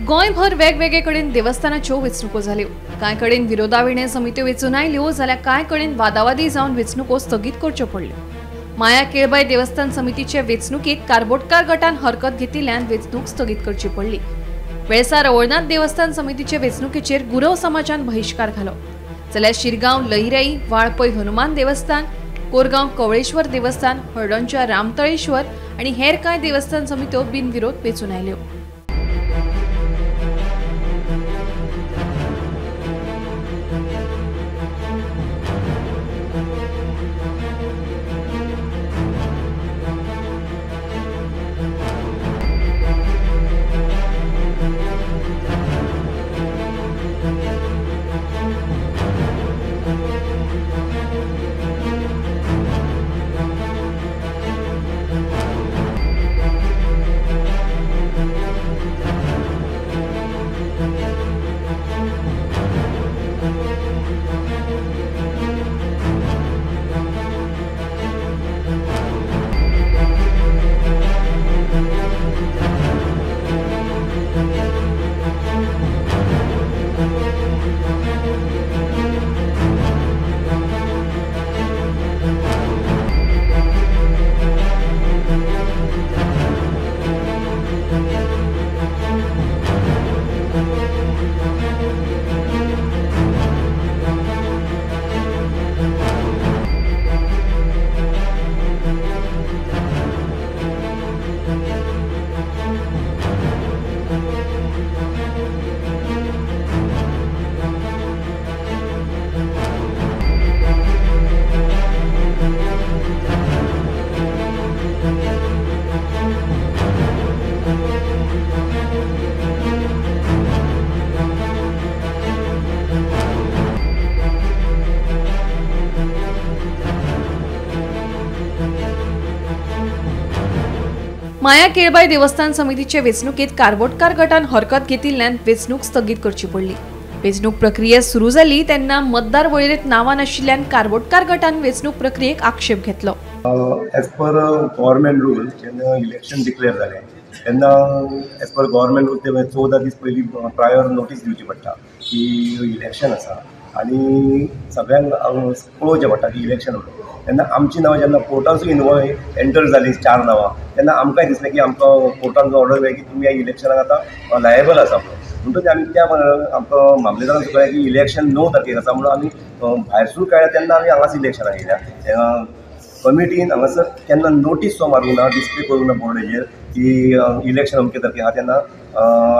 गोंयभर वेगवेगळे कडेन देवस्थानाच्यो वेंचणुको जाल्यो. कांय कडेन विरोधाविणे समित्यो वेंचून आयल्यो जाल्यार कांय कडेन वादावादी जावन वेंचणुको स्थगीत करच्यो पडल्यो. माया केळबाय देवस्थान समितीचे वेंचणुकेत कारबोटकार गटान हरकत घेतिल्ल्यान वेंचणूक स्थगीत करची पडली. वेळसा रवळनाथ देवस्थान समितीचे वेंचणुकेचेर गुरव समाजान बहिश्कार घालो. जाल्यार शिरगांव लहिराई, वाळपय हनुमान देवस्थान, कोरगांव कवळेश्वर देवस्थान, हळदणच्या रामतळेश्वर आनी हेर कांय देवस्थान समित्यो बिनविरोध वेंचून आयल्यो. माया केळबाय देवस्थान समितीचे वेंचणुकेत कारबोटकार गटान हरकत घेतिल्ल्यान वेंचणूक स्थगीत करची पडली. वेंचणूक प्रक्रिया सुरू जाली तेन्ना मतदार वळेरेंत नांवां नाशिल्ल्यान कारबोटकार गटान वेंचणूक प्रक्रियेक आक्षेप घेतलो. एज पर गव्हर्मेंट रूल जेन्ना इलेक्शन डिक्लेअर जालें तेन्ना एज पर गव्हर्मेंट रूल ते 14 दीस पयलीं प्रायर नोटीस दिवची पडटा की इलेक्शन आसा आनी सगळ्यांक कळोवचें पडटा की इलेक्शन म्हणून. तेन्ना आमची नांवां जेन्ना कोर्टासून इनवॉल्व एंटर जालीं 4 नांवां तेन्ना आमकांय दिसलें की आमकां कोर्टान ऑर्डर मेळ्ळी की तुमी ह्या इलेक्शनाक आतां लायबल आसा म्हणून. म्हणटकच आमी त्या आमकां मामलेदारान कळ्ळें की इलेक्शन 9 तारखेक आसा म्हणून आमी भायरसून कळ्ळें तेन्ना आमी हांगाच इलेक्शनाक येयल्या. कमिटीन हांगासर केन्ना नोटीस सो मारूंक ना, डिस्प्ले करूंक ना बोर्डाचेर की इलेक्शन अमके तारखेक आहा तेन्ना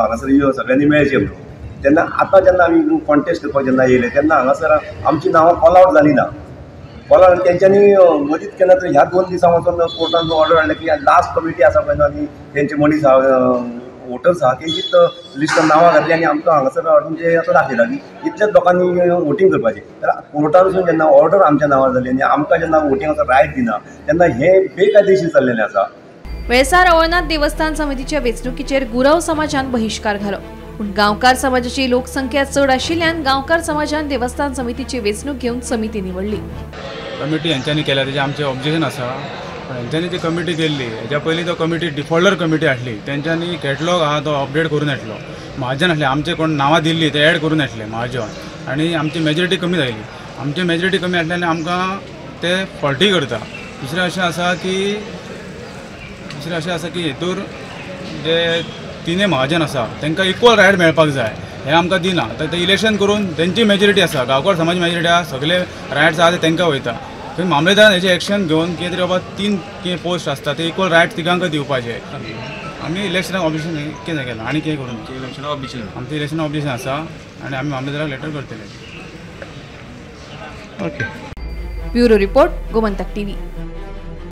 हांगासर सगळ्यांनी मेळचें म्हणून. तेन्ना आतां जेन्ना आमी कॉन्टेस्ट करपाक जेन्ना येयले तेन्ना हांगासर आमची नांवां कॉल आवट जालीं ना. कॉल आवट तेंच्यांनी मदींच केन्ना तरी ह्या 2 दिसां वचून कोर्टान ऑर्डर हाडलें की लास्ट कमिटी आसा पळय न्हू आनी तेंचे मनीस आहा वोटर्स आहा तेंचीच लिस्टान नांवां घातली आनी आमकां हांगासर हाडून ते आतां दाखयला की इतल्याच लोकांनी वोटींग करपाचें. तर कोर्टानसून जेन्ना ऑर्डर आमच्या नांवार जाली आनी आमकां जेन्ना वोटिंगाचो रायट दिना तेन्ना हें बेकायदेशीर चल्लेलें आसा. वेळसा रवळनाथ देवस्थान समितीच्या वेंचणुकीचेर गुरव समाजान बहिश्कार घालो. पूण गांवकार समाजाची लोकसंख्या चड आशिल्ल्यान गांवकार समाजान देवस्थान समितीची वेंचणूक घेवन समिती निवडली. कमिटी हेंच्यांनी केल्या तेजें आमचें ऑब्जेक्शन आसा. पण हेंच्यांनी ती कमिटी केल्ली हेज्या पयलीं तो कमिटी डिफॉल्टर कमिटी हाडली तेंच्यांनी कॅटलॉग आहा तो अपडेट करून हाडलो. महाजन आसले आमचे कोण नांवां दिल्ली ते एड करून हाडले महाजन आनी आमची मेजॉरिटी कमी जाली. आमची मेजॉरिटी कमी हाडली आनी आमकां ते फॉल्टी करता. दुसरें अशें आसा की हेतूर जे तिनूय महाजन आसा तांकां इक्वल रायट मेळपाक जाय हें आमकां दिना. तर ते इलेक्शन करून तेंची मेजॉरिटी आसा, गांवकार समाज मेजॉरिटी आसा, सगळे रायट्स आहा ते तांकां वयता. थंय मामलेदारान हेजें एक्शन घेवन कितें तरी बाबा 3 कितें पोस्ट आसता ते इक्वल रायट्स तिगांक दिवपाचे. आमी इलेक्शनाक ऑब्जेक्शन कितें केलां आनी कितें करूं इलेक्शनाक ऑब्जेक्शन आमचें इलेक्शनाक ऑब्जेक्शन आसा आनी आमी मामलेदाराक लेटर करतले. Okay. Bureau report, Gomantak TV.